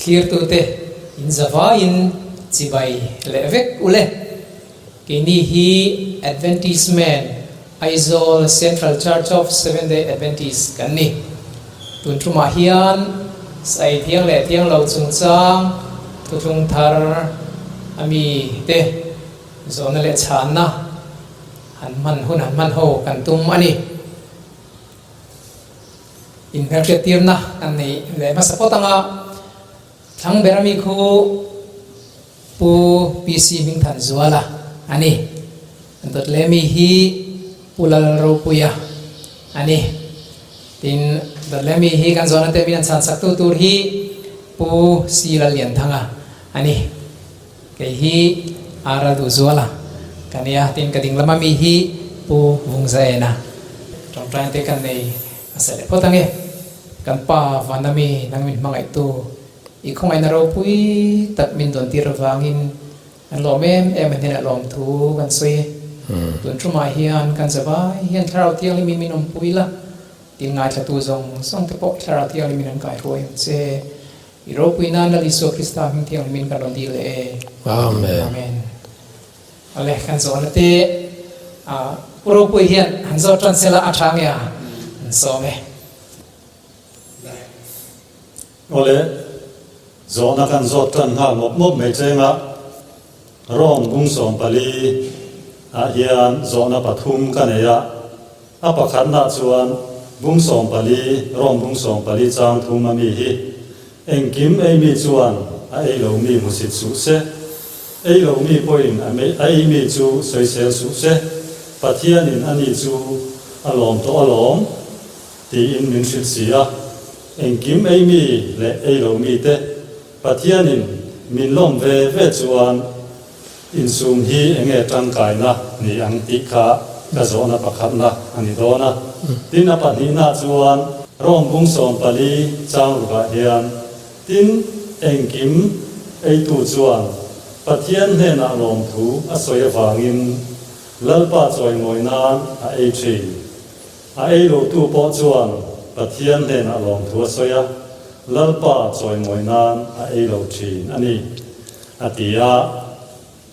Thlirtute in zavaiin chibai leh vek ule. Keini hi Adventist Men, Aizawl Central Church of Seventh Day Adventist kan ni. Tun tumah hian Sai Thiang leh Thianglo chungchang thuthlung thar a mi te zawhna leh chhanna han hman hun han hman ho kan tum a ni. Inhmelhriattirna kan nei leh hmasa phawt ang a, thlang ber ami khu Pu PC Hmingthanzuala a ni. Dawtlemi hi Pu Lalropuia a ni. Tin, Dawtlemi hi kan zawhna te min an chhansak tu tur hi Pu C Lallianthanga a ni. Kei hi Aral Duhzuala ka nia, tin ka ding lama mi hi Pu Vungzaena. Tawngtaina te kan nei hmasa leh phawt ange. Kan pa vana mi nang min hmangaihtu i khawngaihna ropui tak min dawn tir avangin kan lawm em em a hnenah lawmthu kan sawi e. Tun tumah hian kan zavai hian Thlarau Thianghlimin min awmpui la, tin ngaithlatu zawng zawng te pawh Thlarau Thianghlimin an kaihruai ang che. I ropui nan Lal Isua Krista hming thianghlimin kan rawn dil leh e. Amen. Amen. Awle kan zawhna te ah Pu Ropui hian han zawh tan sela a tha nge a an sawm e. Awle zawhna kan zawt tan nghal mawp mawp mai chenga Rome bung 14 ah hian zawhna pathum ka nei a. A pakhatna chuan bung 14, Rom bung 14 chang thum a mi hi, Engkim ei mi chuan a ei lo mi hmusit suh se, ei lo mi pawhin a a ei mi chu sawisel suh se, Pathianin a ni chu a lawm tawh alawm, tiin min hrilh si a. Engkim ei mi leh ei lo mi te Pathianin min lawm ve ve chuan Insum hi enge tangkaina ni ang tih kha ka zawhna pakhatna a ni dawn a. Tin a pahnihna chuan Rome bung 14 chang rukah hian tin engkim eitu chuan Pathian hnenah lawmthu a sawi avangin Lalpa chawimawi nan a ei thin. A ei lotu pawh chuan Pathian hnenah lawmthu a sawi a, Lalpa chawimawi nan a ei lo thin a ni. A ti a,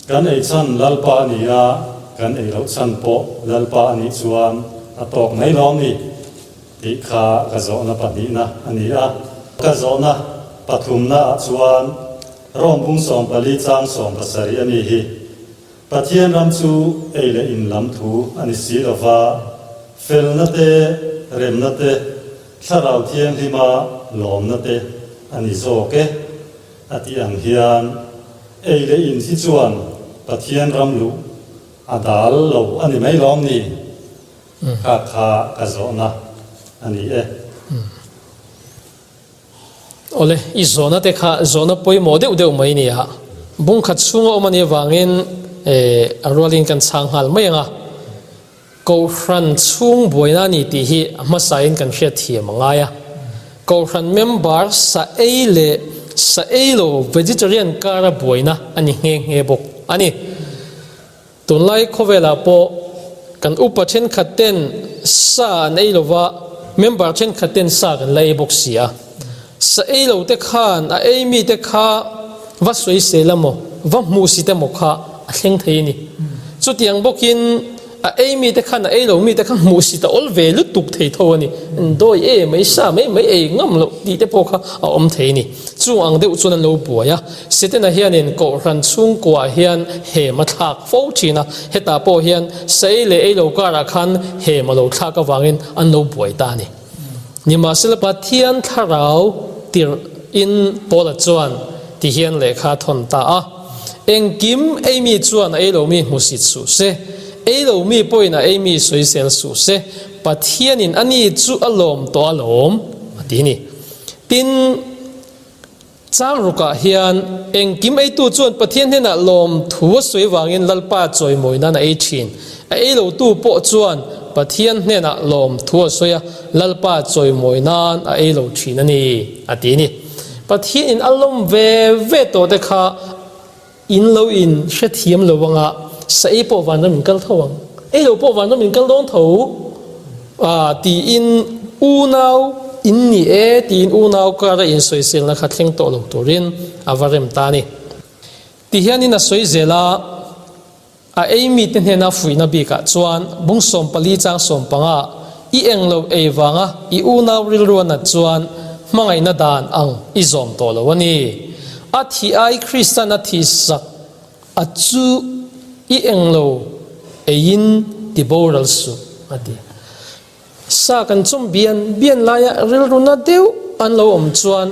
Kan ei chhan Lalpa a ni a, kan ei loh chhan pawh Lalpa a nih chuan a tawk mai lawm ni? tih kha ka zawhna pahnihna a ni a. Ka zawhna pathumna ah chuan Rome bung 14 chang 17 a ni hi. Pathian ram chu ei leh in lam thu a ni si lo va, felna te, remna te, thlarau thianghlima lawmna te a ni zawk e. A tih ang hian ei leh in hi chuan Pathian ram luh a dal lo a ni mai lawm ni? Kha kha ka zawhna a ni e. Awle, i zawhna te kha zawhna pawimawh deuh deuh mai nia. Bung khat chhunga awm a nih avangin a rualin kan chhang nghal mai ang a. Kohhran chhung buaina a ni tih hi a hmasain kan hriat thiam a ngai a. Kohhran member sa ei leh sa ei lo vegetarian kara buaina a ni nghe nghe bawk a ni. Tunlai khawvelah pawh kan upa thenkhat ten sa an ei lova, member thenkhat ten sa kan la ei bawk si a. Sa ei lo te khan a ei mi te kha va sawisel emaw, va hmuhsit emaw kha a thleng thei a ni. Chutiang bawkin a ei mi te khan a ei lo mi te kha hmuhsit a awl ve lutuk thei tho a ni. Dawi e mai sa mai mai ei ngam loh tih te pawh kha a awm thei a ni. Chung ang deuh chuan an lo buai a. Setana hianin Kohhran chhungkuaah hian hem a thlak fo thin a, hetah pawh hian sa ei leh ei lo karah khan hem a lo thlak avangin an lo buai ta a ni. Nimahsela Pathian thlarau tirh in Paula chuan ti hian lehkha a thawn ta a, Engkim ei mi chuan a ei lo mi hmusit suh se, ei lo mi pawhin a ei mi sawisel suh se, Pathianin a ni chu a lawm tawh alawm, a ti a ni. Tin, Chang rukah hian engkim eitu chuan Pathian hnenah lawm thu a sawi vangin Lalpa chawimawi nan a ei thin. A ei lotu pawh chuan Pathian hnenah lawm thu a sawi a, Lalpa chawimawi nan a ei lo thin a ni, a ti a ni. Pathianin a lawm ve ve tawh te kha in lo in hrethiam lo anga sa ei pawh vanram in kal tho ang, ei lo pawh vanram in kal dawn tho, tiin unau. in ni e tiin unau kara insawiselna kha thleng tawh lo turin a va rem ta a ni. Tihianin a sawi zel a, a ei mite hnena fuihna bikah chuan bung 14 chang 15 i eng lo ei vanga i unau rilru a nat chuan hmangaihna dan ang i zawm tawh lo a ni. A thih ai Kristan a thihsak a chu i eng lo eiin ti boral suh a ti. Sa kan chawm bian bian laia rilru na deuh an lo awm chuan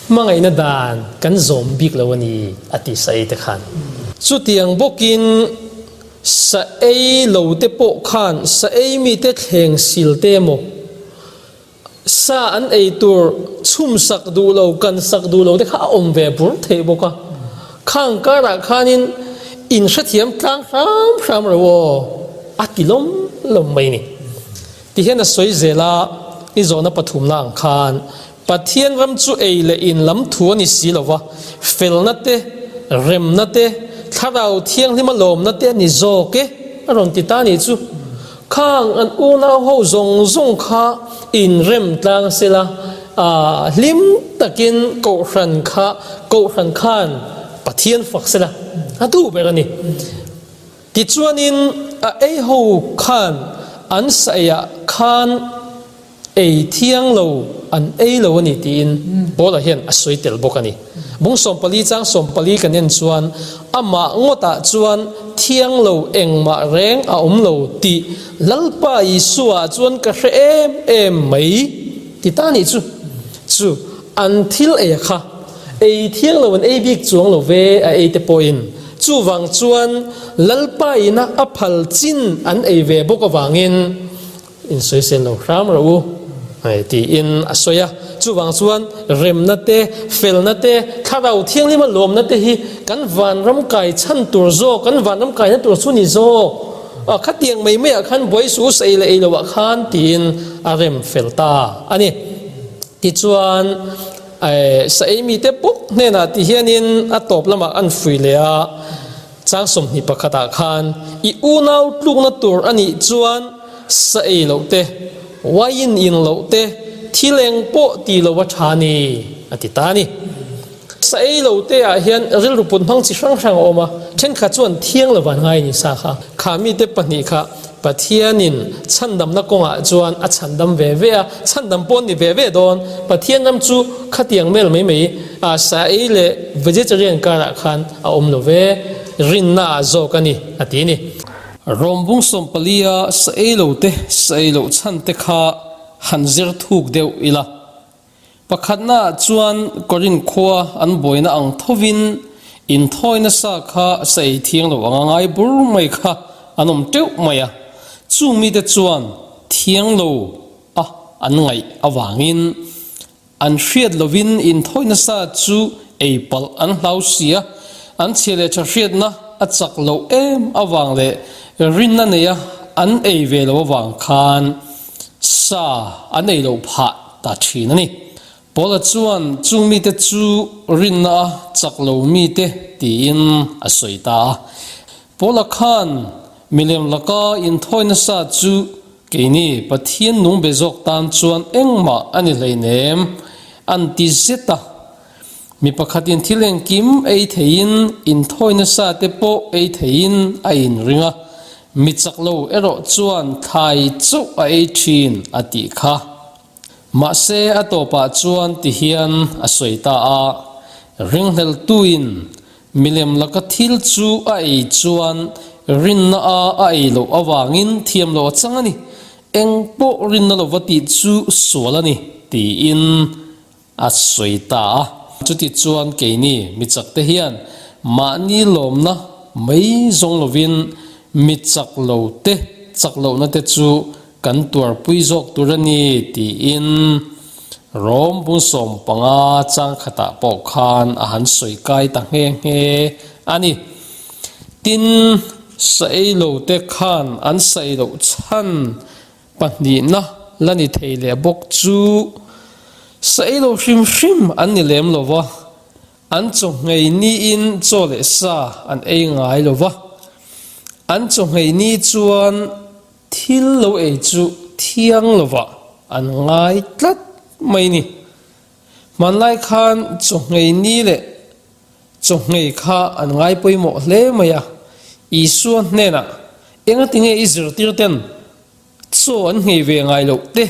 hmangaihna dan kan zawm bik lo a ni a ti sa ei te khan. Chutiang bawkin sa ei lo te pawh khan sa ei mite thleng sil te emaw sa an ei tur chhum sak duh lo kan sak duh lo te kha a awm ve bur theih bawk a. Khang karah khanin in hrethiam tlang hram hram ro aw a ti lawm lawm mai ni. Tihian a sawi zel a, i zawhna pathumna ang khan Pathian ram chu ei leh in lam thu a ni si lo va, felna te, remna te, thlarau thianghlima lawmna te a ni zawk e a rawn ti ta a nih chu. Khang an unau ho zawng zawng kha inrem tlang sela, hlim takin kohhran kha kohhran khan Pathian fak sela a duh ber a ni. Tichuanin a ei ho khan an saeiah khan ei thiang lo an ei lo a ni tiin Paula hian a sawi tel bawk a ni. Bung 14 chang 14 kan en chuan amah ngawtah chuan thiang lo engmah reng a awm lo tih Lalpa Isua chuan ka hre em em mai ti ta nih chu. Chu an thil ei a kha ei thiang lo an ei bik chuang lo ve a ei te pawhin chuvang chuan Lalpa ina a phal chin an ei ve bawk avangin In sawisel lo hram rawh u tiin a sawi a. Chuvang chuan remna te, felna te, thlarau thianghlima lawmna te hi kan vanram kai chhan tur zawk, kan vanram kaina tur chu ni zawk. Khatiang mai maiah khan buai suh u, saei leh ei loah khan tiin a rem fel ta a ni. Tichuan saei mite bawk hnenah ti hianin a tawp lamah an fui leh a. Chang 21 ah khan i unau tlukna tur a nih chuan sa ei loh te, wine in loh te, thil eng pawh ti lo a tha ni a ti ta a ni. Sa ei lo te ah hian rilru put hmang chi hrang hrang a awm a, thenkhat chuan thiang lo van ngai a ni sa kha. Kha mite pahnih kha Pathianin chhandamna kawngah chuan a chhandam ve ve a, chhandam pawh an ni ve ve dawn. Pathian ram chu khatiang mel mai mai a sa ei leh vegetarian karah khan a awm lo ve, rinna ah zawk a ni, a ti a ni. Rawmbung 14 a sa ei lo te, sa ei loh chhan te kha han zir thuk deuh ila. Pakhatna ah chuan Korinth khua an buaina ang thovin inthawi nasa kha sa ei thiang lo anga ngai bur mai kha an awm teuh mai a, chung mite chuan thiang lo a an ngaih avangin an hriat lovin inthawi nasa chu ei palh an hlau si a, an chhia leh tha hriatna a chak loh em avang leh rinna neia an ei ve lo avang khan sa an ei loh phah ta thin a ni. Paula chuan chung mite chu rinna a chak lo mite tiin a sawi ta a. Paula khan milem laka inthawi nasa chu keini Pathian nung be zawk tan chuan engmah a ni hleinem an ti zet a. Mi pakhatin thil engkim ei theiin inthawi nasa te pawh ei theiin a inring a. Mi chak lo erawh chuan thlai chauh a ei thin a tih kha. Mahse a tawpah chuan ti hian a sawi ta a, Ringhleltuin milem laka thil chu a ei chuan rinna a a ei loh avangin thiam loh a chang a ni, eng pawh rinna lova tih chu sual a ni, tiin a sawi ta a. Chuti chuan keini mi chakte hian mahni lawmna mai zawng lovin mi chak lo te chak lohna te chu kan tuarpui zawk tur a ni tiin Rom bung 15 chang khatah pawh khan a han sawi kai ta nghe nghe a ni. Tin, sa ei lo te khan an sa ei loh chhan Pahnihna la ni thei leh bawk chu sa ei lo hrim hrim an ni lem lo va, an chawhngei niin chaw leh sa an ei ngai lo va, an chawhngei ni chuan thil lo ei chu thiang lovah an ngai tlat. mai ni. Hmanlai khan chawhngei ni leh chawhngei kha an ngai pawimawh hle mai a, Isua hnenah engatinge i zirtir ten chaw an nghei ve ngai loh te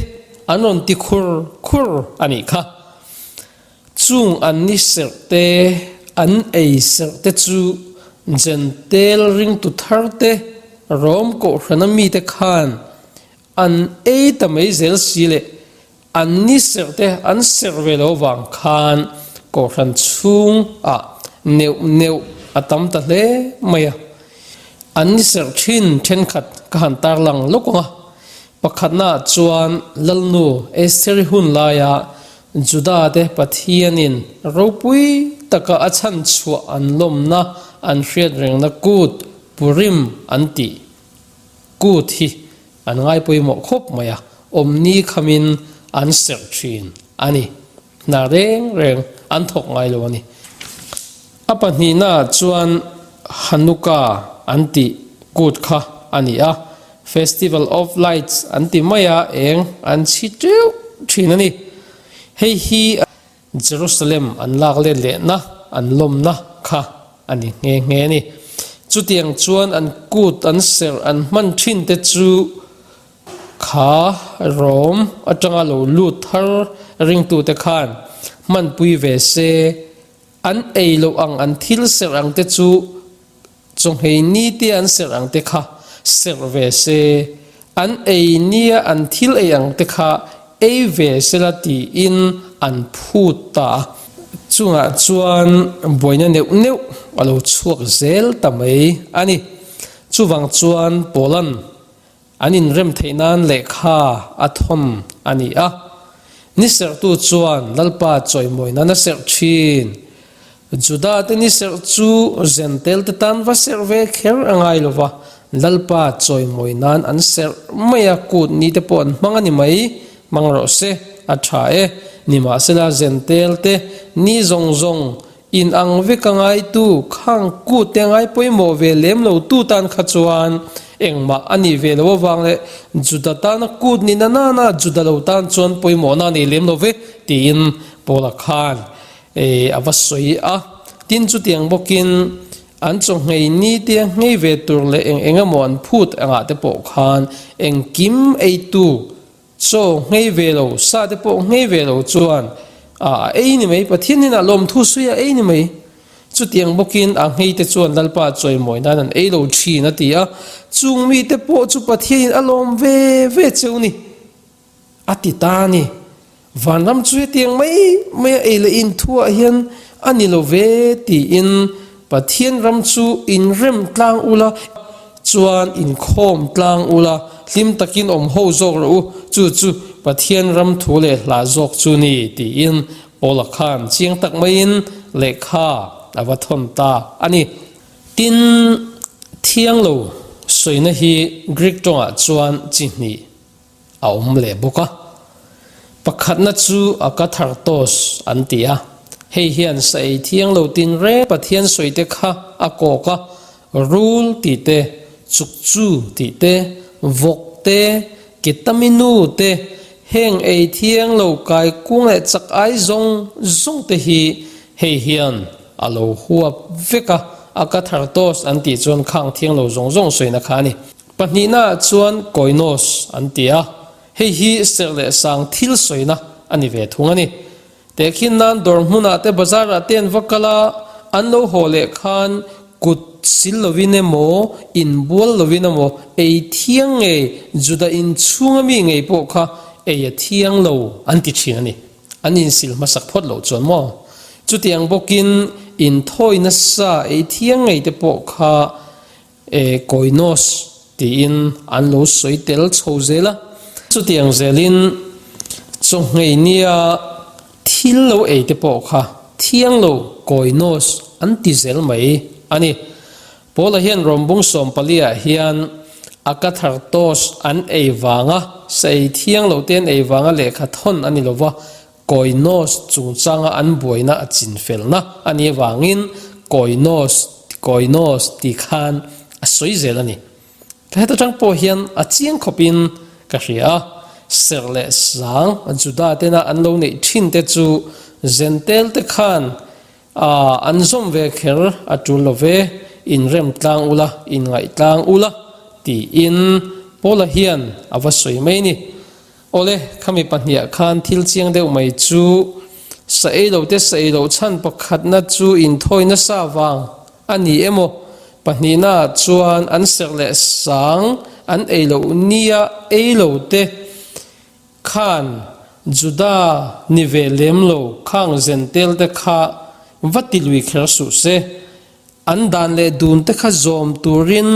an rawn ti khur khur a nih kha. Chung an ni serh te, an ei serh te chu Jentail ringtu thar te, Rom kohhrana mite khan An ei ta mai zel si leh an ni serh te an serh ve lo vang khan Kohhran chhung ah neuh neuh a tam ta hle mai a. An ni serh thin thenkhat ka han tarlang lawk ang a. Pakhatna ah chuan Lalnu Estheri hun laia Juda te Pathianin ropui taka a chhan chhuah an lawmna an hriat rengna kut Purim an tih Kut hi an ngai pawimawh khawp mai a, awmni khamin an serh thin a ni. Hna reng reng an thawk ngai lo a ni. A pahnihnaah chuan Hanukkah an tih kut kha a ni a, Festival of Lights an ti mai a, eng an chhi teuh thin a ni. Hei hi Jerusalem an lak let lehna, an lawmna kha a ni nghe nghe a ni. Chutiang chuan an kut, an serh, an hman thin te chu kha Rom atanga lo lut thar ringtute khan hmanpui ve se, an ei loh ang an thil serh ang te chu Chawhmei ni te an serh ang te kha serh ve se, an ei nia an thil ei ang te kha ei ve sela tiin an phut ta a. Chungah chuan buaina neuh neuh a lo chhuak zel ta mai a ni. Chuvang chuan Paula'n An inrem theih nan lehkha a thawn a ni a. Ni serhtu chuan Lalpa chawimawi nan a serh thin. Juda-te ni serh chu Zentel-te tan va serh ve kher a ngai lo va, Lalpa chawimawi nan an serh mai a, kut ni te pawh an hmang a ni mai, hmang rawh se, a tha e. Nimahsela Zentel-te ni zawng zawng In ang vek a ngaitu, khang kut te ngai pawimawh ve lem lo tu tan kha chuan engmah a nih ve lo avang leh Juda tana kut ni na nana Juda lo tan chuan pawimawhna a nei lem lo ve tiin Paula khan a va sawi a. Tin chutiang bawkin an chawnghei ni te nghei ve tur leh eng eng emaw an phut angah te pawh khan engkim eitu Chaw nghei ve lo, sa te pawh nghei ve lo chuan a ei ni mai, Pathian hnenah lawmthu sawi a ei ni mai. Chutiang bawkin a nghei te chuan Lalpa chawimawi nan an ei lo thin a ti a, chung mite pawh chu Pathianin a lawm ve ve cheu ni a ti ta a ni. Vanram chu hetiang mai mai a ei leh inthuah hian a ni lo ve tiin Pathian ram chu inrem tlang ula, chuan inkhawm tlang ula, hlim takin awm ho zawk rawh u, chu chu Pathian ram thu leh hla zawk chu ni tiin Paula khan chiang tak maiin lehkha a va thawn ta a ni. Tin, thiang lo sawina hi Greek tawngah chuan chi hnih a awm leh bawk a. Pakhatna chu a kathartos an ti a, hei hian sa ei thiang lo tin reng Pathian sawi te kha a kawk a, rul tih te, chukchu tih te, vawk te, ketaminu te, heng ei thiang lo kai kung leh chak ai zawng zawng te hi hei hian a lo huap vek a, a kathartos an tih chuan khang thiang lo zawng zawng sawina kha a ni. Pahnihnaah chuan Koinos an ti a, hei hi serh leh sang thil sawina a ni ve thung a ni. Tehkhin nan dawr hmunah te bazarah te an va kal a, an lo haw leh khan kut sil lovin emaw, inbual lovin emaw ei thiang ngei Juda inchhunga mi ngei pawh kha ei a thiang lo an ti thin a ni. An insil hmasak phawt loh chuan maw? Chutiang bawkin inthawi nasa ei thiang ngei te pawh kha E Koinos tiin an lo sawi tel chho zel a. Chutiang zelin chawhngei nia thil lo ei te pawh kha thiang lo Koinos an ti zel mai a ni. Paula hian Rawmbung sawmpaliah hian a kathartos an ei vanga sa ei thiang lo te an ei vanga lehkha thawn a ni lova, Koinos chungchanga an buaina a chinfelna a nih avangin Koinos, Koinos tih khan a sawi zel a ni. Heta tang pawh hian a chiang khawpin ka hria a. Serh leh sang Juda tena an lo neih thin te chu Zentel te khan an zawm ve kher a tul lo ve, inrem tlang ula, inngaih tlang ula tiin Paula hian a va sawi mai ni. Awle, khami pahniah khan thil chiang deuh mai chu sa ei lo te sa ei loh chhan pakhatna chu inthawi nasa vang a ni emaw, pahnihna ah chuan an serh leh sang an ei loh nia ei lo te khan Juda ni ve lem lo khang zentel te kha va ti lui kher suh se, an dan leh dun te kha zawm turin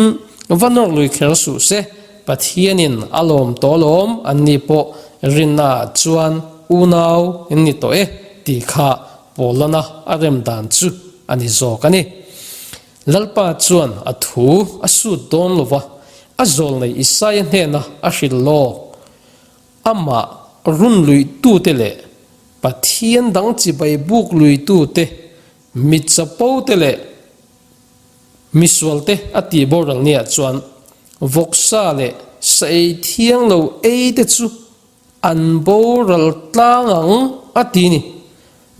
va nawr lui kher suh se, Pathianin a lawm tawh lawm an ni pawh rinna ah chuan unau in ni tawh e tih kha Pawlana a rem dan chu a ni zawk a ni. Lalpa chuan a thu a sut dawn lo va, a zawl nei Isaia hnena a hrilh lawk. Amah run luihtute leh Pathian dang chibai buk luitute, mi chapote leh misualte a tih boral niah chuan vawksa leh sa ei thiang lo ei te chu An boral tlang ang a ti ni.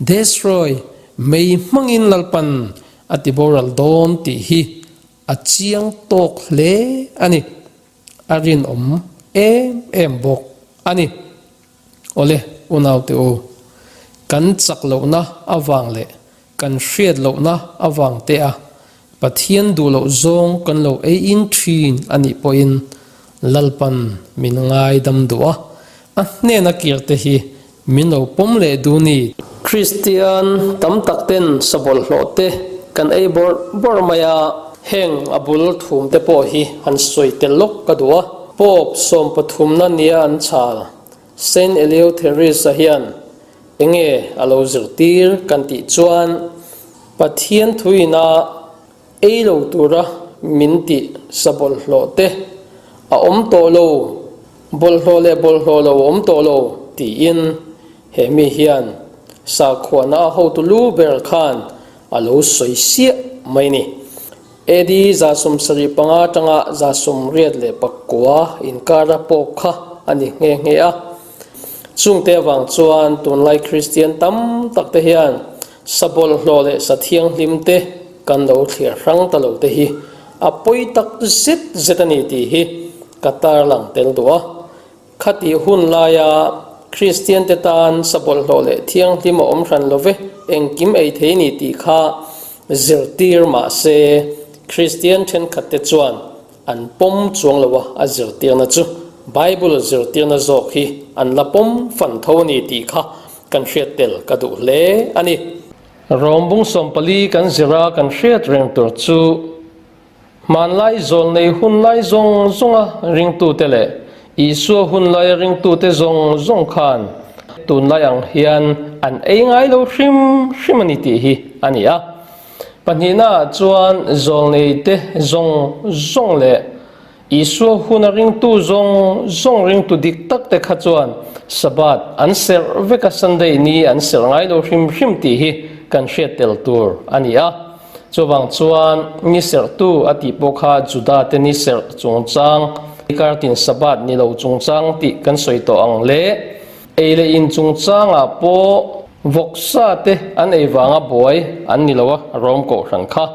Destroy mei hmangin Lalpan a ti boral dawn tih hi a chiang tawk hle a ni. A rinawm em em bawk a ni. Awle unaute u, kan chak lohna avang leh kan hriat lohna avang te a Pathian duh loh zawng kan lo ei in thin a nih pawhin Lalpan min ngaidam duh a, a hnena kir te hi min lo pawm leh duh ni. Kristian tam tak ten sa bawlhhlawh te kan ei bawrh bawrh mai a, heng a bul thum te pawh hi han sawi tel lawk ka duh a. Pope sawmpathumna nia an chhal Saint Eleutherius-a hian enge a lo zirtir kan tih chuan Pathian thuina ei lo tura min tih sa bawlhhlawh te a awm tawh lo, bawlhhlawh leh bawlhhlawh lo a awm tawh lo tiin he mi hian sakhuana a hotu lu ber khan a lo sawi siah mai ni. AD 75 atanga 89 inkara pawp kha a ni nghe nghe a. Chungte avang chuan tunlai Kristian tam tak te hian sa bawlhhlawh leh sa thianghlim te kan lo thliar hrang ta lo te hi a pawi tak zet zet a ni tih hi ka tarlang tel duh a. Khatih hun laia Kristiante tan sa bawlhhlawh leh thianghlim a awm hran lo ve, engkim ei thei ni tih kha zirtir mah se Kristian thenkhatte chuan an pawm chuang lo a, a zirtirna chu Bible zirtirna zawk hi an la pawm fan tho a ni tih kha kan hriat tel ka duh hle a ni. Rom bung 14 kan zira kan hriat reng tur chu Hmanlai zawlnei hunlai zawng zawnga ringtute leh Isua hunlaia ringtute zawng zawng khan tunlai ang hian an ei ngai lo hrim hrim a ni tih hi a ni a. Pahnihnaah chuan zawlneite zawng zawng leh Isua huna ringtu zawng zawng ringtu dik takte kha chuan Sabbath an serh vek a, Sunday ni an serh ngai lo hrim hrim tih hi kan hriat tel tur a ni a. Chuvang chuan ni serhtu a tih pawh kha Juda te ni serh chungchang, kartin Sabbath ni lo chungchang tih kan sawi tawh ang le. Ei leh in chungchangah pawh vawksa te an ei vanga buai an ni lo a, Rom kohhran kha.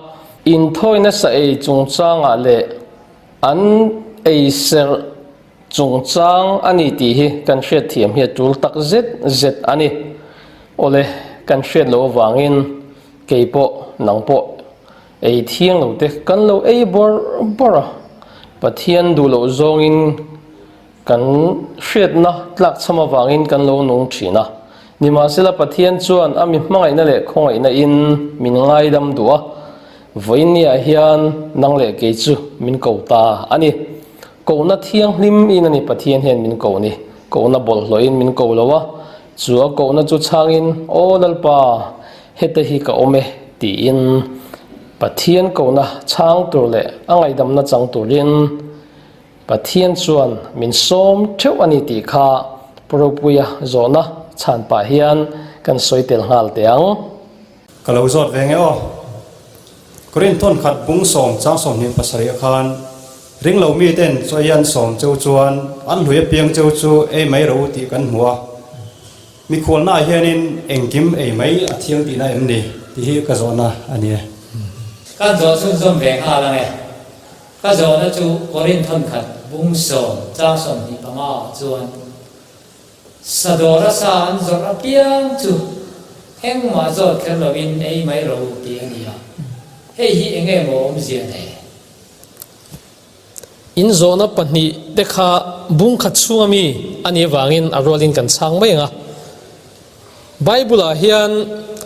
Inthawi nasa ei chungchangah leh an ei serh chungchang a ni tih hi kan hriatthiam hi a tul tak zet zet a ni. Awle, kan hriat loh avangin Kei pawh, nang pawh ei thiang lo te kan lo ei bawrh bawrh a, Pathian duh loh zawngin kan hriatna tlakchham avangin kan lo nung thin a. Nimahsela Pathian chuan a mi hmangaihna leh khawngaihna in min ngaidam duh a, vawiinniah hian nang leh kei chu min ko ta a ni. Kohna thianghlim in a ni Pathian hian min ko ni, kohna bawlhhlawhin min ko lo a, chu a kohna chu chhangin, Aw Lalpa, Heta hi ka awm e, tiin Pathian kohna chhang tur leh a ngaihdamna chang turin Pathian chuan min sawm theuh a ni tih kha Pu Ropuia zawhna chhan pah hian kan sawi tel nghal teh ang. Ka lo zawt ve nge aw. Korinthon khat bung sawm chang 27 ah khan. Ringlo miten chaw ei an sawm cheu chuan an hlui apiang cheu chu ei mai rawh u tih kan hmu a. Mikhualnaah hianin engkim ei mai a thiang tihna em ni tih hi ka zawhna a ni e. Kan zawh chhunzawm ve nghal ang e. Ka zawhna chu Korinth thawnkhat bung sawm chang 25 ah chuan Sadawra sa an zawrh apiang chu engmah zawt kher lovin ei mai rawh u tih a ni a. Hei hi enge maw awmzia nei? In zawhna pahnih te kha bung khat chhunga mi a nih avangin a rualin kan chhang mai ang a. Bible-ah hian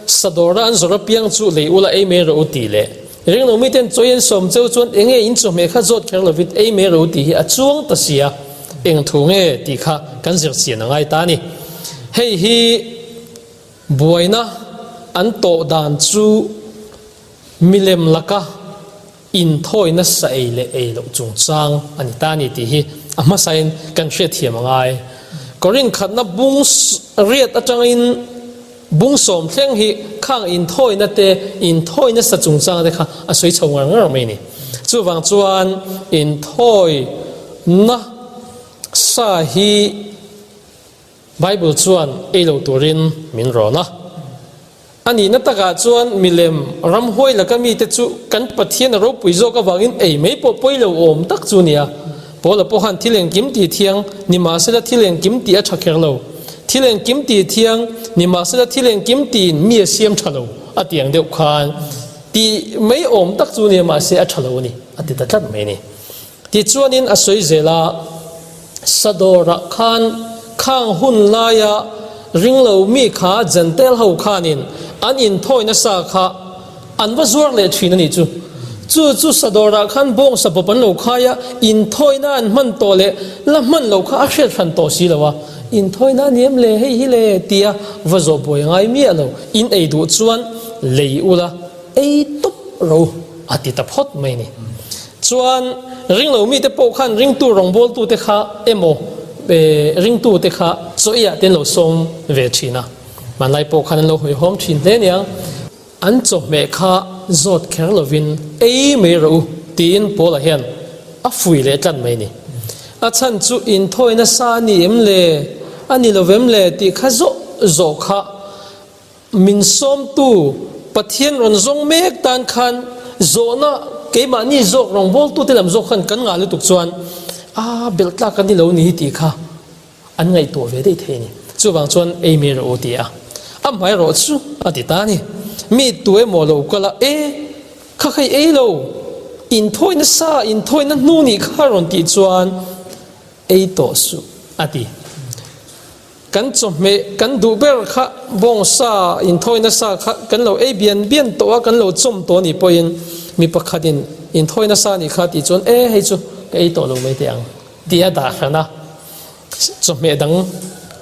Sadawra an zawrh apiang chu lei ula ei mai rawh u tih leh ringlo miten chawi an sawm cheu chuan enge in chawhmeh kha zawt kher lovin ei mai rawh u tih hi a chuang ta si a, eng thu nge tih kha kan zir chian a ngai ta a ni. Hei hi buaina an tawh dan chu milem laka Inthawi nasa ei leh ei loh chungchang a ni ta a ni tih hi a hmasain kan hriatthiam a ngai. Korin khatna bung riat atangin bung sawm thleng hi khang inthawina te, inthawi nasa chungchang te kha a sawi chho ngar ngar mai a ni. Chuvang chuan inthawi nasa hi Bible chuan ei lo turin min rawn a. A nihna takah chuan milem ramhuai laka mite chu kan Pathian a ropui zawk avangin ei mai pawh pawi lo awm tak chu nia. Paula pawh khan thil engkim tih thiang nimahsela thil engkim tih a tha kher lo. Thil engkim tih thiang nimahsela thil engkim tiin mi a siam tha lo a ti ang deuh khan tih mai awm tak chu nia mahse a tha lo a ni a ti ta tlat mai a ni. Tichuanin a sawi zel a, Sadawrah khan khang hun laia ringlo mi kha Jentail ho khanin an inthawi nasa kha an va zuar leh thin a nih chu. Chu chu Sadawrah khan bawngsa bawp an lo khai a, inthawina an hman tawh leh la hman loh kha a hriat hran tawh si lo a, inthawina a ni em le hei hi le tia va zawh buai ngai miah lo, in ei duh chuan lei ula ei tawp ro a ti ta phawt mai a ni. Chuan ringlo mite pawh khan ringtu rawngbawltute kha emaw ringtute kha chawiah te an lo sawm ve thin a, hmanlai pawh khan an lo hawihhawm thin hle aniang. An chawhmeh kha zawt kher lovin ei mai rawh u tiin Paula hian a fui leh tlat mai a ni. A chhan chu inthawi nasa a ni em le, a ni lovem le tih kha zawh zawh kha Min sawmtu Pathian rawn zawng mek tan khan zawhna keimahni zawk rawngbawltute lam zawk khan kan ngah lutuk chuan a belh tlak kan ni lo ni hi tih kha an ngaihtuah ve daih thei a ni. Chuvang chuan ei mai rawh u ti a, a hmai rawh chu a ti ta a ni. Mi tu emaw lo kal a, e kha kha i ei lo, inthawi nasa, inthawi na hnu nih kha rawn tih chuan ei tawh suh a ti. Kan chawhmeh kan duh ber kha bawngsa inthawi nasa kha kan lo ei bian bian tawh a, kan lo chawm tawh anih pawhin mi pakhatin inthawi nasa anih kha tih chuan e hei chu ka ei tawh lo mai teh ang tih a dah hran a, chawhmeh dang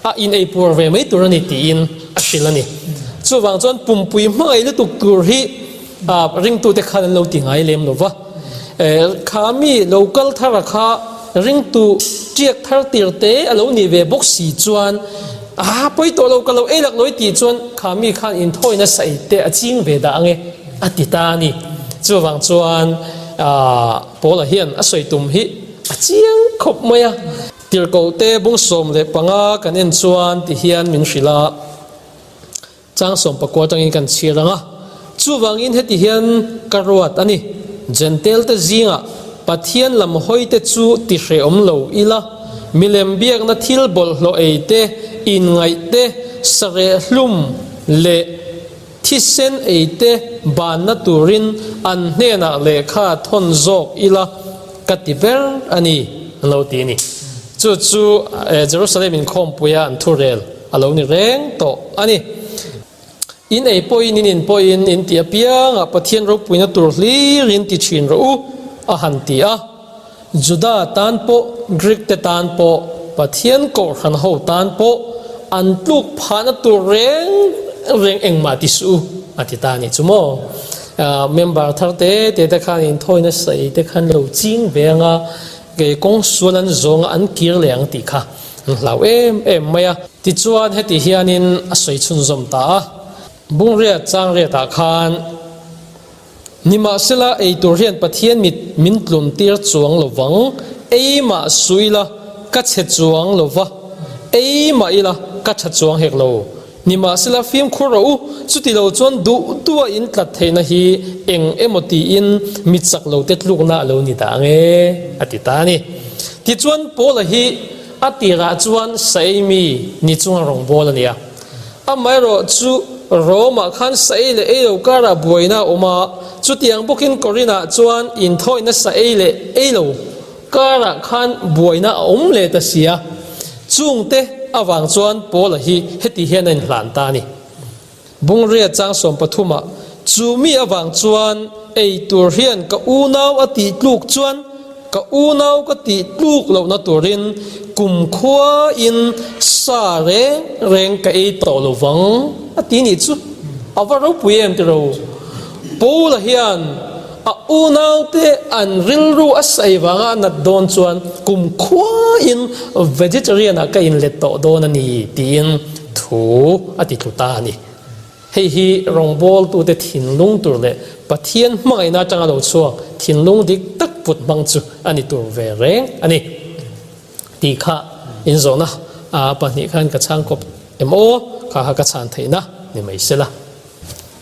a in ei puar ve mai tur a ni tiin a hrilh a ni. Chuvang chuan pumpui hmangaih lutuk tur hi ringtute khan an lo ti ngai lem lo va. Kha mi lo kal thar a kha ringtu tiak thar tir te a lo nih ve bawk si chuan a pawi tawh lo ka lo ei lak lawi tih chuan kha mi khan inthawi nasa ei te a ching ve dah ange a ti ta a ni. Chuvang chuan Paula hian a sawi tum hi a chiang khawp mai a. Tirhkohte bung 15 kan en chuan ti hian min hrilh a. Chang 19 atangin kan chhiar ang a, chuvangin heti hian ka ruat a ni, Jentail-te zingah Pathian lam hawite chu ti hrehawm lo ila, milem biakna thil bawlhhlawh ei te, inngaih te, sareh hlum leh thisen ei te banna turin an hnenah lehkha thawn zawk ila ka ti ber a ni, an lo ti a ni. Chu chu Jerusalem inkhawmpuia an thurel. A lo ni reng tawh a ni. In ei pawhin in in pawhin in ti apiangah Pathian ropuina tur hlir in ti thin rawh u, a han ti a. Juda tan pawh, Greek te tan pawh, Pathian kohhran ho tan pawh an tluk phahna tur reng reng engmah ti suh u, a ti ta a nih chu maw. Member thar te te te khan inthawi nasa ei te khan lo ching ve ang a, kei kawng sual an zawng a an kir leh ang tih kha. An hlau em em mai a. Tichuan heti hianin a sawi chhunzawm ta a, Bungriat changriatah khan Nimahsela, ei tur hian Pathian mit min tlun tir chuang lo vang, ei mah suh ila ka chhe chuang lo va, ei mah ila ka tha chuang hek lo. Nimahsela, fimkhur rawh u, chuti lo chuan duh duha in tlat theihna hi eng emaw tiin mi chak lo te tlukna a lo ni dah ang e, a ti ta a ni. Tichuan, Paula hi a tirah chuan sa ei mi ni chunga rawngbâwl a ni a. Amaherawh chu Rome-ah khan sa ei leh ei lo karah buaina a awm a, chutiang bawkin Korinth-ah chuan inthawihna sa ei leh ei lo karah khan buaina a awm leh ta si a. Chungte avang chuan Paula hi heti hian a inhlan ta a ni. Bungria chang sawmpathumah, Chu mi avang chuan ei tur hian ka unau a tih tluk chuan Ka unau ka tih tluk lohna turin kumkhuain sa reng reng ka ei tawh lo vang a ti nih chu a va ropui em tiro. Paula hian a unaute an rilru a sawi vanga a nat dawn chuan kumkhuain vegetarian ah ka inlet tawh dawn a ni tiin thu a ti tlu ta a ni. Hei hi rawngbawltute thinlung tur leh Pathian hmangaihna atanga lo chhuak thinlung dik tak put hmang chu a ni tur ve reng a ni tih kha inzawhna pahnih khan ka chhang kawp em aw kha kha ka chhan theihna ni mai sela.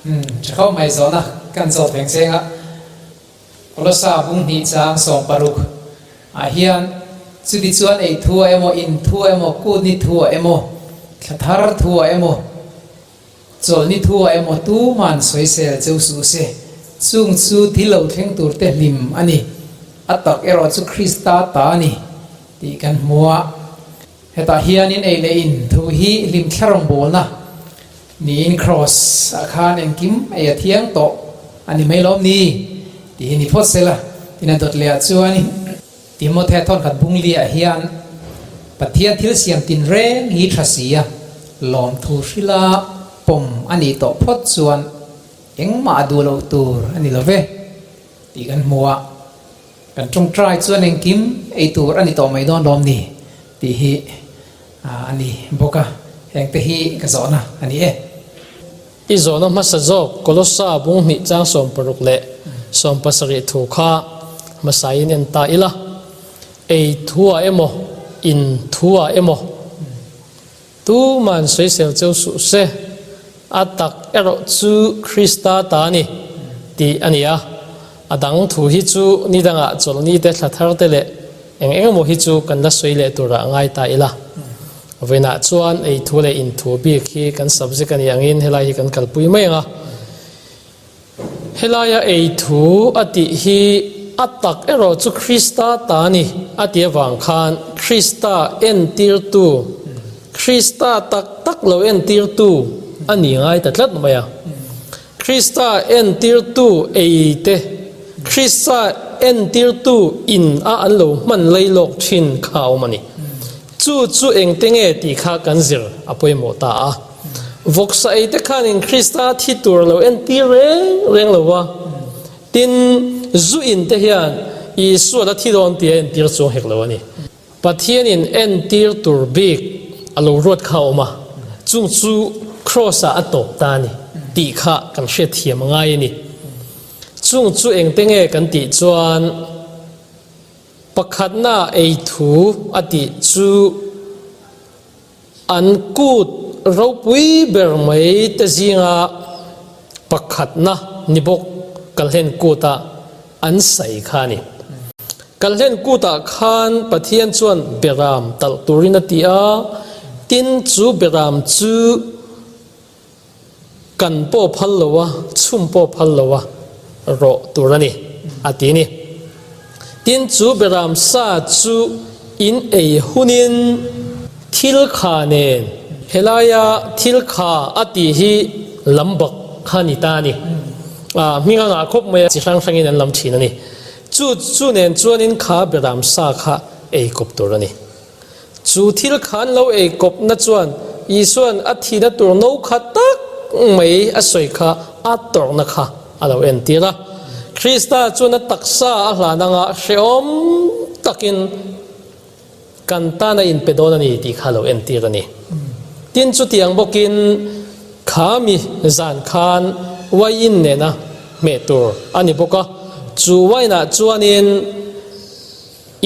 Umm tha khawp mai zawhna kan zawt veng cheng a, Kolosa bung hnih chang 60 ah hian chuti chuan ei thu ah emaw in thu ah emaw kut ni thu ah emaw thla thar thu ah emaw Chawlhni thu ah emaw tuman sawisel cheu suh se, chung chu thil lo thleng tur te hlim a ni. A tak erawh chu Krista ta a ni tih kan hmu a. Hetah hianin ei leh in thu hi hlim thla rawngbawlna niin Kraws ah khan engkim ei a thiang tawh a ni mai lawm ni tih hi ni phawt sela, tin a dawt leh ah chuanin Timothea thawnkhat bungliah hian Pathian thil siam tinreng hi tha si a, lawmthu hrila pawm a nih tawh phawt chuan engmah a duh loh tur a ni lo ve tih kan hmu a, kan tawngtai chuan engkim ei tur a ni tawh mai dawn lawm ni tih hi a ni bawk a, hengte hi ka zawhna a ni e. I zawhna hmasa zawk Kolossa bung hnih chang 60 leh 70 thu kha hmasain en ta ila, ei thuah emaw, in thuah emaw tuman sawisel cheu suh se, a tak erawh chu Krista ta a ni tih a ni a. A dang thu hi chu ni dangah chawlhni te thla thar te leh eng eng emaw hi chu kan la sawi leh turah ngai ta ila. Vawiinah chuan ei thu leh in thu bik hi kan subject a nih angin helai hi kan kalpui mai ang a. Helaia ei thu a tih hi a tak erawh chu Krista ta a ni a tih avang khan Krista entirtu, Krista tak tak lo entirtu a ni ngai ta tlat mai a. Krista entirtu ei te, Krista entirtu in a an lo hman lei lawk thin kha a awm a ni. Chu chu engte nge tih kha kan zir a pawimawh ta a. Vawksa ei te khanin Krista thi tur a lo entir reng reng lo va, tin zu in te hian Isua la thi dawn tih a entir chuang hek lo a ni. Pathianin entir tur bik a lo ruat kha a awm a, chung chu Kraws-ah a tawp ta a ni tih kha kan hriatthiam a ngai a ni. Chung chu engte nge kan tih chuan pakhatna ei thu a tih chu an kut ropui ber mai te zinga pakhatna ni bawk Kalhlen kut-ah an sawi kha a ni. Kalhlen kutah khan Pathian chuan beram talh turin a ti a, tin chu beram chu kan pawh phal lo a, chhum pawh phal lo a rawh tur a ni, a ti a ni. Tin chu beram sa chu in ei hunin thil kha nen, helaia thil kha a tih hi lambak kha ni ta a ni. Hming a ngah khawp mai a, chi hrang hrangin an lam thin a ni. Chu chu nen chuanin kha beram sa kha ei kawp tur a ni. Chu thil kha an lo ei kawpna chuan Isua'n a thihna tur no kha tak mai a sawi kha a tawrhna kha a lo entir a. Krista chuan a taksa a hlan anga hrehawm takin kan tan a inpe dawn a ni tih kha a lo entir a ni. Tin, chutiang bawkin kha mi zan khan uaiin nena. hmeh tur a ni bawk a. Chu wine ah chuanin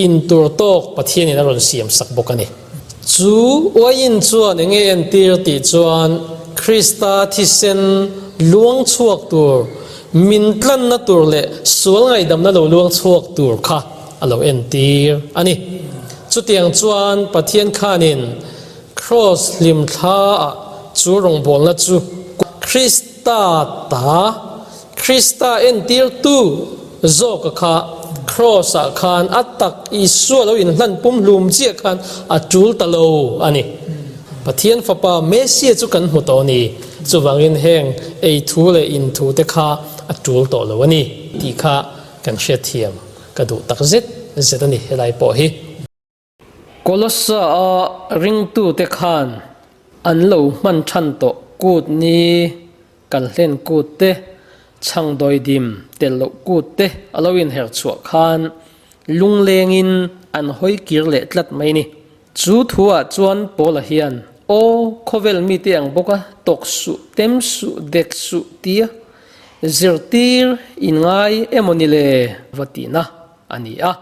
in tur tawk Pathianin a rawn siam sak bawk a ni. Chu wine chuan eng nge entir tih chuan Krista thisen luang chhuak tur, min tlanna tur leh sual ngaihdamna lo luang chhuak tur kha a lo entir a ni. Chutiang chuan Pathian khanin Kraws hlimthla ah chu rawngbawlna chu Krista ta, Krista entirtu zawka kha Kraws ah khan a tak Isua lo inhlan pumhlum chiah khan a tul ta lo a ni. Pathian Fapa Mesia chu kan hmu tawh a ni. Chuvangin heng ei thu leh in thu te kha a tul tawh lo a ni tih kha kan hriatthiam ka duh tak zet zet a ni helai pawh hi. Kolossa-a ringtute khan an lo hman than tawh kut ni kalhlen kut te, chhangdawidim tel loh kut te a lo inher chhuah khan lunglengin an hawi kir leh tlat mai ni. Chu thuah chuan Paula hian, Aw, khawvel mite ang bawka tawk suh, tem suh, dek suh tia zirtir in ngai emaw ni le? va tihna a ni a.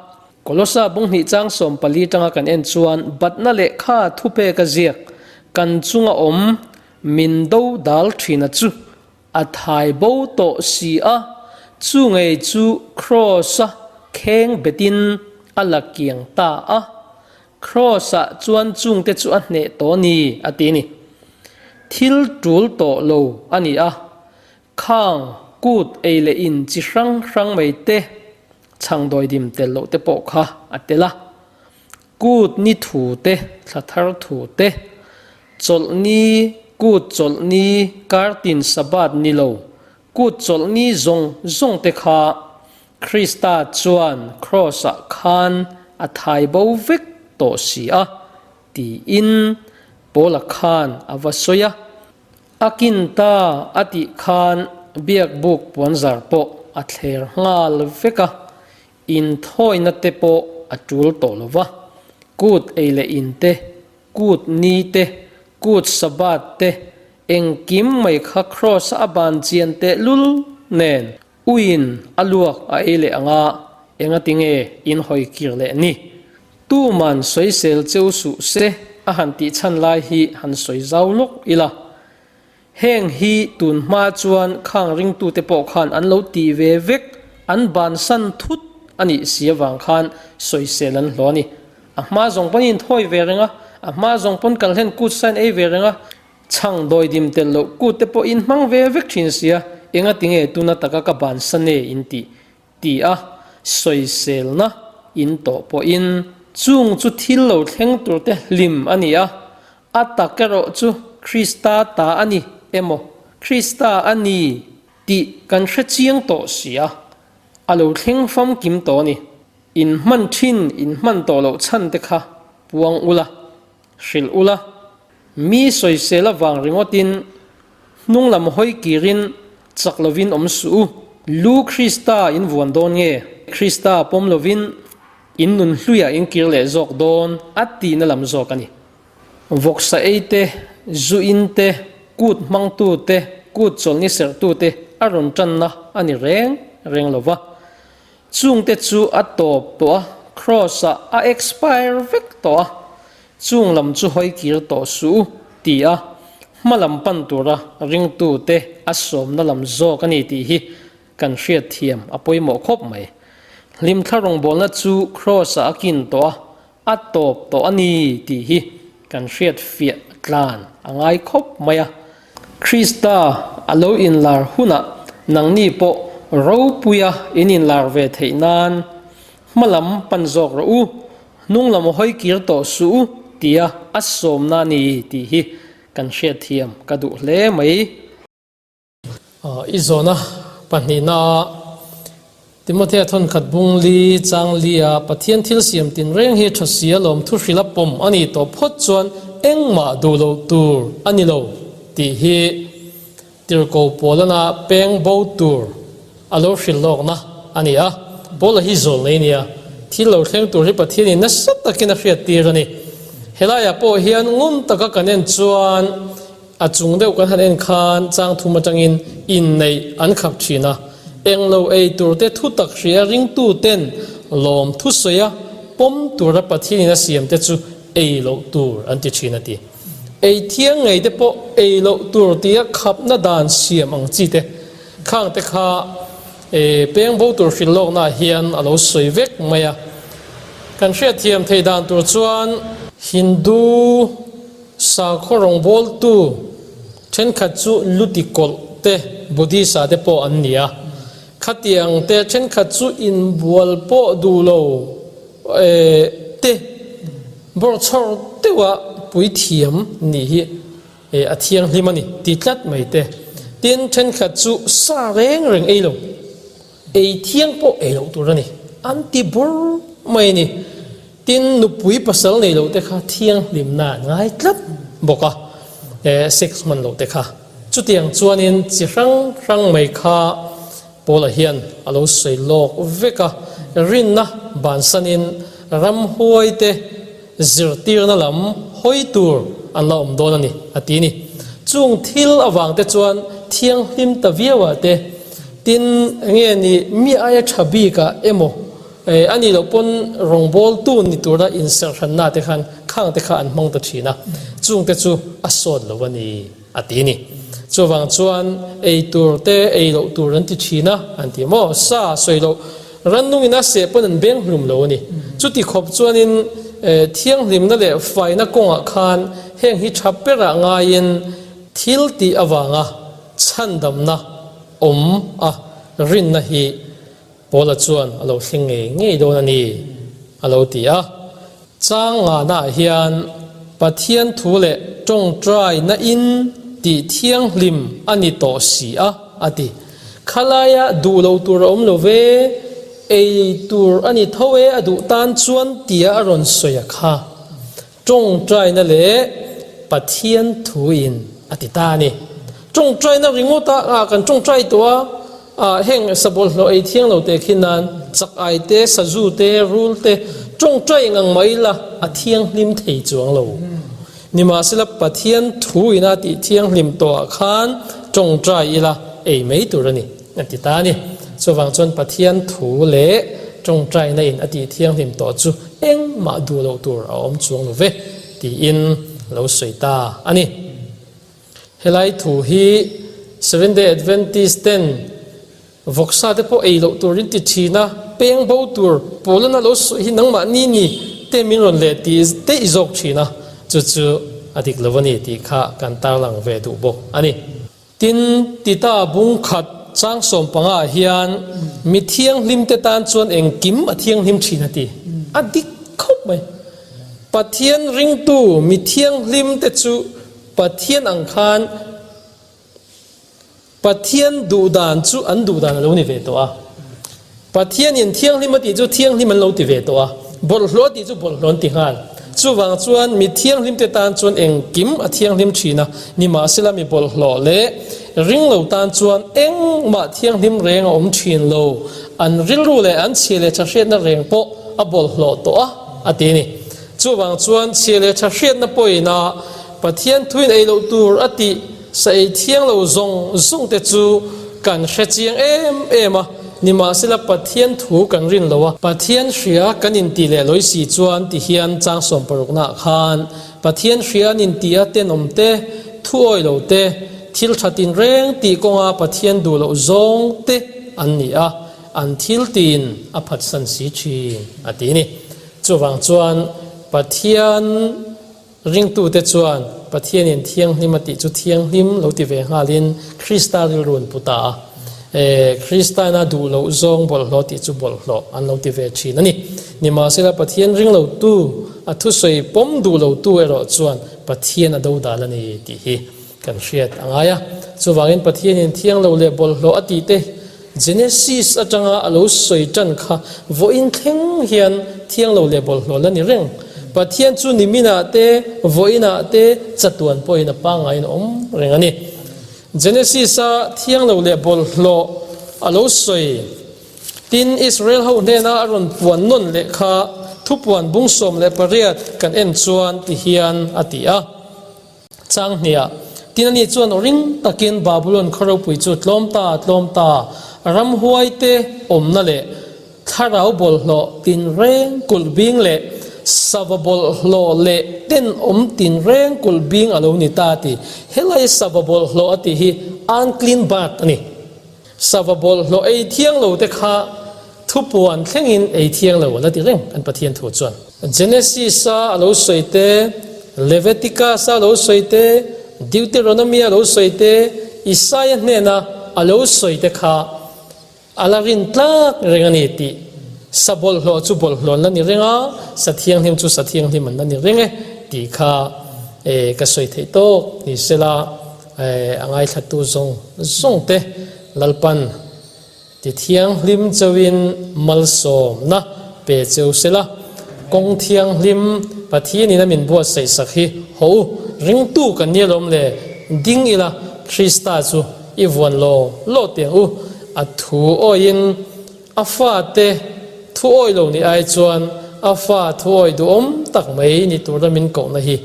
Kolosa bunghnih chang 14 tanga kan en chuan batna lehkha thupek a ziak kan chunga awm min do dal thina chu a thai bo tawh si a, chu ngei chu Kraws-a kheng betin a la kiang ta a, Kraws-ah chuan chungte chu a hneh tawh a ni a ti a ni. Thil tul tawh lo a ni a, khang kut ei leh in chi hrang hrang mai te Chhangdawidim tel loh te pawh kha a tel a. Kut ni thu te, thla thar thu te, chawlhni, kut chawlhni, kartin Sabbath ni lo, kut chawlhni zawng zawng te kha Krista chuan Kraws-ah khan a thai bo vek tawh si a, tiin Paula khan a va sawi a. A kin ta a tih khan biakbuk puanzar pawh a thler nghal vek a, inthawina te pawh a tul tawh lo va. Kut ei leh in te, kut ni te, kut Sabbath te, engkim mai kha Kraws a ban chian tehlul nen Uiin a luak a ei leh ang a, engati nge in hawi kir leh ni? Tuman sawisel cheu suh se a han tih chhan lai hi han sawi zau lawk ila. Heng hi tun hma chuan khang ringtute pawh khan an lo tih ve vek, an bansan thut a nih si avang khan sawisel an hlawh a ni. A hma zawng pawn in thawi ve reng a, a hma zawng pawn kalhlen kut sain ei ve reng a, Chhang dawidim tel loh kut te pawh in hmang ve vek thin sia, enga tinge tuna taka ka bansan e in tih? ti a sawiselna in tawh pawhin chung chu thil lo thleng tur te hlim a ni a, a tak erawh chu Krista ta a ni emaw Krista a ni tih kan hre chiang tawh sia, a lo thleng famkim tawh a ni. In hman thin in hman tawh loh chhan te kha puang ula. Hrilh ula, mi sawisel avang ringawtin hnung lam hawi kirin chak lovin awm suh u. Lu Krista in vuan dawn nge? Krista pawm lovin in nun hluiah in kir leh zawk dawn a tihna lam zawk a ni. Vawksa ei te, zu in te, kut hmangtu te, kut chawlhni serhtu te a rawn tanna a ni reng reng lo va. Chungte chu a tawp tawh a, Kraws-ah a expire vek tawh a, chung lam chu hawi kir tawh suh u, ti a hma lam pan tura ringtute a sawmna lam zawk a ni tih hi kan hriatthiam a pawimawh khawp mai. Hlimthla rawngbawlna chu Kraws-ah a kin tawh a, a tawp tawh a ni tih hi kan hriat fiah tlan a ngai khawp mai a. Krista a lo inlar hunah nangni pawh ropuia in inlar ve theih nan hma lam pan zawk rawh u, hnung lam hawi kir tawh suh u tia a sawmna a ni tih hi kan hriatthiam ka duh hle mai. I zawhna pahnihna Timothea thawnkhat bung li chang li a Pathian thil siam tinreng hi tha si alawm thu hrilh a pawm a nih tawh phawt chuan engmah duh loh tur a ni lo tih hi tirhko Paulana peng bo tur a lo hrilh lawkna a ni a. Paula hi zawl nei nia thil lo thleng tur hi Pathianin nasa takin a hriat tir a ni. Helaiah pawh hian ngun taka kan en chuan A chung deuh kan han en khan chang thum atangin inneih an khap thin a. Englo ei turte thutak hria ringtuten lawm thusawi a pawm tura Pathianin a siamte chu ei loh tur an ti thin a ti. Ei thiang ngei te pawh ei loh tur tia khapna dan siam ang chi te khang te kha peng bo tur hrilh lawknaah hian a lo sawi vek mai a. Kan hriatthiam theih dan tur chuan Hindu sakhaw rawngbawltu thenkhat chu luti kawlh te Buddhist ah te pawh an ni a. Khatiang te thenkhat chu inbual pawh duh lo te bawrchhawr deuha puithiam nih hi a thianghlim a ni ti tlat mai te. Tin, thenkhat chu sa reng reng ei lo, ei thiang pawh ei loh tur a ni, an ti bur mai a ni. Tin, nupui pasal nei loh te kha thianghlimna an ngai tlat bawk a, sex hman loh te kha. Chutiang chuanin chi hrang hrang mai kha Paula hian a lo sawi lawk vek a, rinna bansanin ramhuaite zirtirna lam hawi tur an la awm dawn a ni, a ti ni. Chung thil avangte chuan thianghlim ta viauah te, tin nge ni mi aia tha bikah emaw a nih loh pawn rawngbawltu ni tura inserhranna te khan khangte kha an hmang ta thin a, chungte chu a sawt lo a ni. A ti ni. Chuvang chuan ei tur te ei loh tur an ti thin a, an ti maw? Sa sawi loh rannungin a seh pawn an beng hlum lo a ni. Chuti khawp chuanin thianghlimna leh faina kawngah khan heng hi tha perah ngaiin thil tih avanga chhandamna awm a rinna hi Paula chuan a lo thleng ngei ngei dawn a ni, a lo ti a. Chang ngahnaah hian Pathian thu leh tawngtaina in tih thianghlim a ni tawh si a, a ti. Khalaia duh lo tur a awm lo ve, ei tur a ni tho e a duh tan chuan tia a rawn sawi a kha. Tawngtaina leh Pathian thuin a ti ta a ni. Tawngtaina ringawt a, ah kan tawngtai tawh a, ah heng sabawlhhlawh ei thiang lo teh khi nan chak ai te, sazu te, rul te tawngtai ngang mai la a thianghlim thei chuang lo. Nimahsela Pathian thuin a tih thianghlim tawh ah khan tawngtai ila ei mai tur a ni a ti ta a ni. Chuvang chuan Pathian thu leh tawngtaina in a tih thianghlim tawh chu Engmah duh loh tur a awm chuang lo ve, tiin a lo sawi ta a ni. Helai thu hi Seventh Day Adventist ten vawksa te pawh ei loh turin ti thin a, peng bo tur Paulana lo sawi hi nangmah ni ni te min rawn leh ti daih zawk thin a, chu chu a dik lo a ni tih kha kan tarlang ve duh bawk a ni. Tin, Tita bung khat chang sawmpangah hian mi thianghlimte tan chuan engkim a thianghlim thin a ti. A dik khawp mai. Pathian ringtu mi thianghlimte chu Pathian ang khan Pathian duhdan chu an duhdan a lo ni ve tawh a. Pathianin thianghlim a tih chu thianghlim an lo ti ve tawh a, bawlhhlawh a tih chu bawlhhlawh an ti nghal. Chuvang chuan mi thianghlimte tan chuan engkim a thianghlim thin a, nimahsela mi bawlhhlawh leh ringlo tan chuan engmah thianghlim reng a awm thin lo, an rilru leh an chhia leh tha hriatna reng pawh a bawlhhlawh tawh a, a ti a ni. Chuvang chuan chhia leh tha hriatna pawhin a Pathian thuin ei loh tur a tih Sa ei thiang lo zawng zawng te chu kan hre chiang em em a, nimahsela Pathian thu kan rin lo a, Pathian hria kan intih leh lawi si chuan ti hian chang sawmparuknaah khan Pathian hria an intih a tenawm te, thu awi lo te, thil tha tinreng tih kawnga Pathian duh loh zawng te an ni a, an thil tiin a phatsan si thin a ti a ni. Chuvang chuan Pathian. Ringtute chuan Pathianin thianghlim a tih chu thianghlim lo ti ve nghalin Krista rilru an pu ta a. E, Kristaina duh loh zawng bawlhhlawh tih chu bawlhhlawh an lo ti ve thin a ni. Nimahsela Pathian ring lotu, a thusawi pawm duh lotu erawh chuan Pathian a dodal a ni tih hi kan hriat a ngai a. Chuvangin Pathianin thiang lo leh bawlhhlawh a tih te Genesis atanga a lo sawi tan kha vawiin thleng hian thiang lo leh bawlhhlawh la ni reng. Pathian chu niminah te, vawiinah te chatuan pawhin a pangaiin a awm reng a ni. Genesis-a thiang lo leh bawlhhlawh a lo sawi tin Israel ho hnena a rawn puan nawn leh kha thupuan bung 18 kan en chuan ti hian a ti a. Chang hniah, tin ani chuan aw ring takin Babulon khaw ropui chu tlawm ta, tlawm ta! Ramhuaite awmna leh thlarau bawlhhlawh tinreng kulh bing leh sava bawlhhlawh leh tenawm tinreng kulh bing a lo ni ta a ti. Helai sava bawlhhlawh a tih hi unclean bird a ni. Sava bawlhhlawh ei thiang lo te kha thupuan thlengin ei thiang lo a la ti reng kan Pathian thu chuan. Genesis-a a lo sawi te, Leviticus-a a lo sawi te, Deuteronomy-a a lo sawi te, Isaia hnena a lo sawi te kha a la rin tlak reng a ni tih sa bawlhhlawh chu bawlhhlawh an la ni reng a, sa thianghlim chu sa thianghlim an la ni reng e tih kha ka sawi theih tawk ni sela. A ngaithlatu zawng zawng te Lalpan ti thianghlim chauhin malsawmna pe cheu sela, kawng thianghlim Pathianin a min buatsaih sak hi haw u, ringtu kan nia lawm le, ding ila Krista chu i vuan law law teh ang u, a thu awiin a fate thu awi lo nih ai chuan a fa thu awi duhawm tak mai ni tura min kohna hi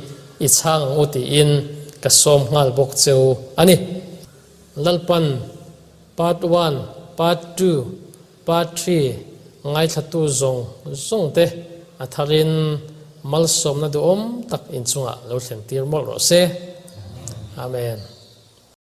I chhang ang u tiin ka sawm nghal bawk cheu a ni. Lalpan Part one, Part two, Part three ngaithlatu zawng zawng te a tharin malsawmna duhawm tak inchungah lo thlen tir mawlh rawh se. Amen.